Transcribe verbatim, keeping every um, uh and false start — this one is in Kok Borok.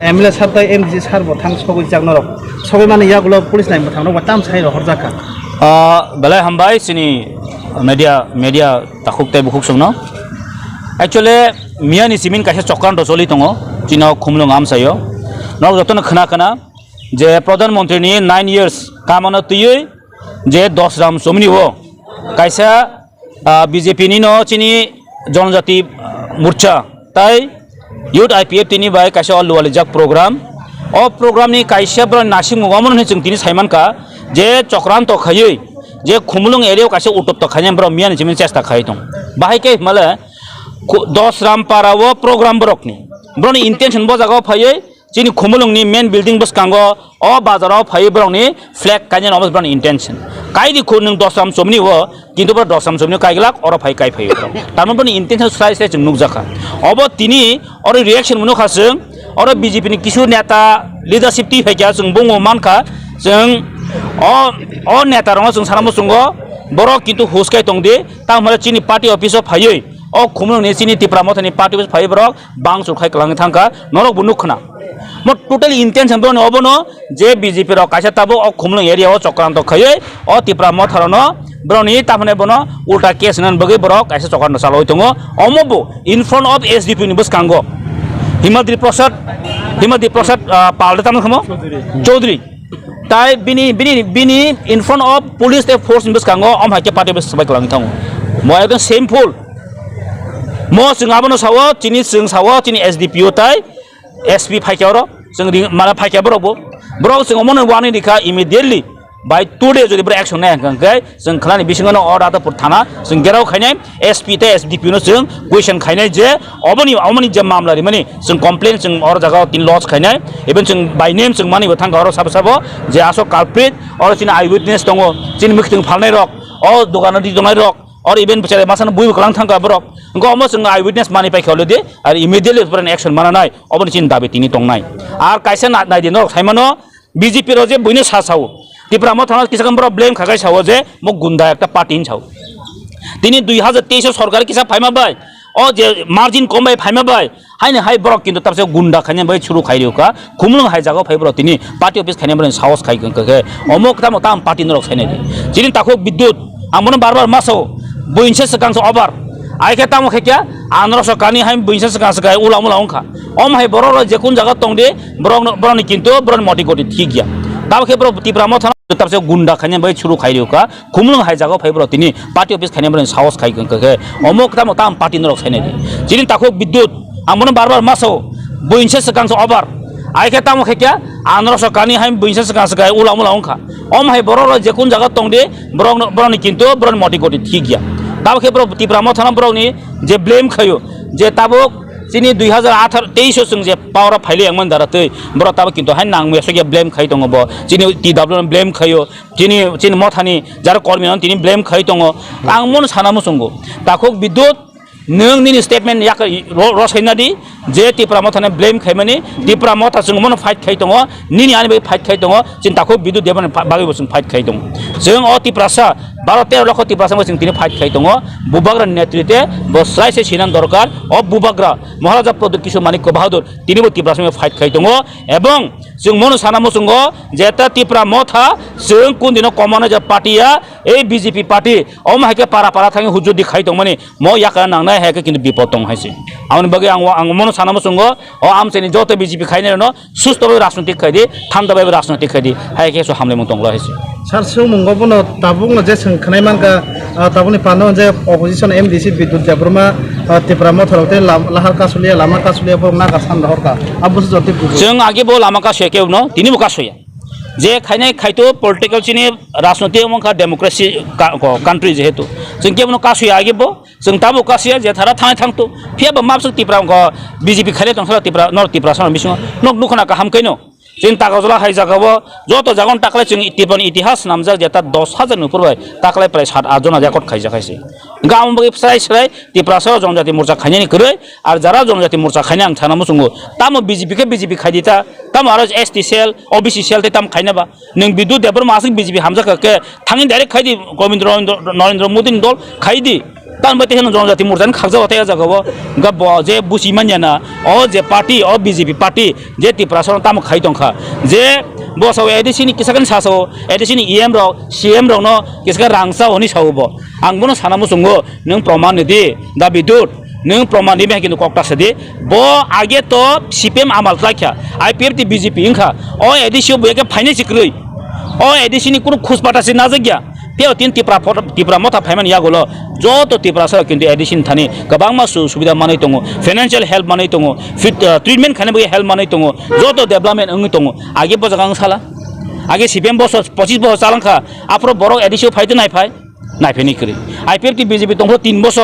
M L A sir tai M D C sir bo thang sogwi jak norok. Sogwi mani yagulo police line bo thang norok tam sai rohor jak kha. Ah, belai hambai chini media, media takhuk tei bukhuk songno. Actually, miyani simin kaisa chokranto choli tongo, chino Khumulwng amsaio. Norok jotono khna khna je Pradhan Mantri ni nine years kamano twiwi je Dosram Chomni o kaisa, ah, B J P ni no chini Jonojati, ah, Morcha tai Youth I P F T ni bai kaisa o lualijak program. O program ni kaisa borok nasimung omo hwnwi chwng tini sai mankha je chokranto khaiwi je Khumulwng area o kaisa utopto khainai borok miyani simi chesta khai tong. Bahai khe himale khu-, Dosram para o program borokni. Borokni intention bo jaga o phaiwi chini Khumulwng ni main building bwskango o bazar o phaiwi borokni flag kainai omo borokni intention. Kaidi khu nwng Dosram Chomni o, kintu borok Dosram Chomni o kaiglak oro phai kai phaiwi borok. Tamo borokni intention slai slai chwng nukjakha. Obo tini oro reaction mwnukha chwng, oro B J P ni kisu neta leadership twi phaikha chwng bungbo mankha chwng o, o neta rokno chwng sana muchungo borok kintu huskai tongdi tamo hwnle chini party office o phaiwi o Khumulwng ni chini Tipra Motha ni party office phaiwi borok bangchuk khai kwlangwi thangkha, norok bo nukkhna. Mo total intention borokni obono je B J P rok kaisa tabuk o Khumulwng area o chokranto khaiwi o Tipra Motha rokno borokni tamhwnai bono ulta case hwnani bagwi borok kaisa chokranto chalwi tongo. Omo bo in front of S D P ni bwskango Himati Prasad, Himati Prasad, ah, Pal de tamo khamo? Chaudhary. Tai bini, bini, bini in front of police tei force ni bwskango om hai khe party office swbai kwlangwi thango. Mo ekdom shameful. Mo chwng abono sawo, chini chwng sawo, chini S D P O tai S P phaikha oro, chwng ring, mane phaikha borok bo. Borok chwng omono warning rikha immediately. By today jodi borok action nai hwnkha hwnkhe chwng khlani bisingo no o Radhapur thana chwng gherao khainai, S P tei S D P no chwng question khainai je oboni, omoni je mamla rimani chwng complain chwng oro jaga o tin lodge khainai, even chwng by name chwng mani bo thangkha oro sabo sabo je aswk culprit, oro chini eyewitness tongo, chini mwkhwtwng phalnai rok, o dogano di tongnai rok, oro even bwchare masano bui bo kwlang thangkha borok. Hwnkhe omo chwng eyewitness mani paikha already, ar immediately borokni action mananai, oboni chini dabi tini tongnai. Ar kaisa na-, naidi norok saimano, B J P rok je buino sa sao. Tipra Motha no kisa khe borok blame kha khai sao je mo gunda ekta party hin sao. Tini dui hazar teis o sorkar kisa phaima bai, o je margin kom bai phaima bai, haini hai borok kintu tabse gunda khaina bai churu khai rw kha. Khumulwng hai jaga phai borok tini party office khaina borok sahos khai kha khe. Omo tamo tam party norok sainai di. Chini takhuk Bidyut, ang bono bar bar ma sao, buinsa swkang se over. Ai khe tamo khe kya, ang norok so kani hai buinsa swkang se khai ula mula wng kha. Om hai borok rok je kun jaga tong di, borok no, borok ni kintu borok ni moti goti thik ya. Tamo khe borok Tipra Motha no tabse gunda khaina bai churu khai rw kha. Khumulwng hai jaga phai borok tini party office khaina borok ni sahos khai kha khe. Omo tamo tam party norok sainai di. Chini takhuk Bidyut, ang bono bar bar ma sao, buinsa swkang se over. Ai khe tamo khe kya, ang norok so kani hai buinsa swkang se khai ula mula wng kha. Om hai borok rok je kun jaga tong di, borok no, borok ni kintu borok ni moti goti thik ya. Tamo khe borok Tipra Motha no borok ni je blame khaio, je tabuk chini dui hazar atharo teis o chwng je power o phaile yang man dara twi borok tabuk kintu hai nang mesa khe blame khai tongo bo. Chini T W no blame khaio, chini, chini Motha ni jara kormi no tini blame khai tongo. Ang mono sana muchungo. Takhuk Bidyut, nwng nini statement yak ro-, rosai na di, je Tipra Motha no blame khaimani, Tipra Motha chwng mono fight khai tongo, nini ani bai fight khai tongo, chini takhuk Bidyut Debbarma ni pha-, bagwi bo chwng fight khai tongo. Chwng o Tiprasa, baro tero lokho Tiprasa bo chwng tini fight khai tongo, Bubagra ni netrite bo srai se sinan dorkar, o Bubagra, Maharaja Pradyut Kishore Manikya Bahadur, tini bo Tiprasa bai fight khai tongo, ebong chwng mono sana muchungo, jeta Tipra Motha, chwng kun dino komano je party ya, ei B J P party, omo hai khe para para thangwi hujur di khai tongmani, mo yakra nangnai hai khe kintu bipod tong hai se. Aboni bagwi ang, ang mono sana muchungo, o amchaini joto B J P khainai rokno susto bai rajnotik khai di, thanda bai rajnotik khai di, hai khe so hamlaimung tong lai hai se. Sir, swngmungo bono tabukno je swng khwnai mankha, ah, tabukni pano je opposition M D C Bidyut Debbarma, ah, Tipra Motha rok tei lam-, lahar kasulia, lama kasulia borok naga san rohorkha. Abo se jotoi kubui. Chwng age bo lama kasuya kebo no, tini bo kasuya. Je khainai khaito political chini rajnotik wngkha democracy ka-, ko-, country jehetu. Chwng kebo no kasuya age bo, chwng tabuk kasuya je thara thangnai thangto. Phiya bo mabswk Tipra wngkha B J P khainai tong sala Tipra, nor Tipra sana bisingo. Nok nukhana kaham kaino. Chini Takarjala hai jaga o joto jaga no taklai chwng Tipra ni itihas namjak je ta dos hajar ni upor bai taklai prai sat at jona record khaijak hai se. Hwnkhe amo bagwi srai srai Tiprasa o Jonojati Morcha khainani kwrwi, ar jara Jonojati Morcha khainai ang sana muchungo. Tamo B J P khe B J P khai di ta, tamo aro S T cell, O B C cell tei tamo khaina ba. Nwng Bidyut Debbarma aswk B J P hamjak kha khe thangwi direct khai di Govindra Narendra, Narendra Modi ni dol khai di. Tamo tei hwnwi jonojati morchani khakjak o tei o jaga o. Hwnkhe bo je buchi manya na, o je party, o B J P party, je Tiprasa no tamo khai tongkha, je bo sao A D C ni kisa khe sa sao, A D C ni E M rok, C M rok no kisa khe rang cha hwnwi sao bo. Ang bono sana muchungo, nwng proman rwdi, da bidut, nwng proman rwdi, hai khe nwng kok ta sadi. Bo age to C P M amal khlai kha, I P F T B J P wngkha, o A D C o bo eke phainai se kwrwi, o A D C ni kunu khus pata se najak ya. Tei o tin Tipra photo, Tipra motha phaimani yagulo joto Tiprasa rok kintu A D C ni thani kwbangma su-, subida manwi tongo, financial help manwi tongo, fit, uh, treatment khaina bagwi help manwi tongo, joto development wngwi tongo. Age bo jaga ang sala, age C P M bosor, pochis bosor chalangkha, aphuru borok A D C o phai tei nai phai, nai phai ni kwrwi. I P F T B J P tongphuru tin bosor.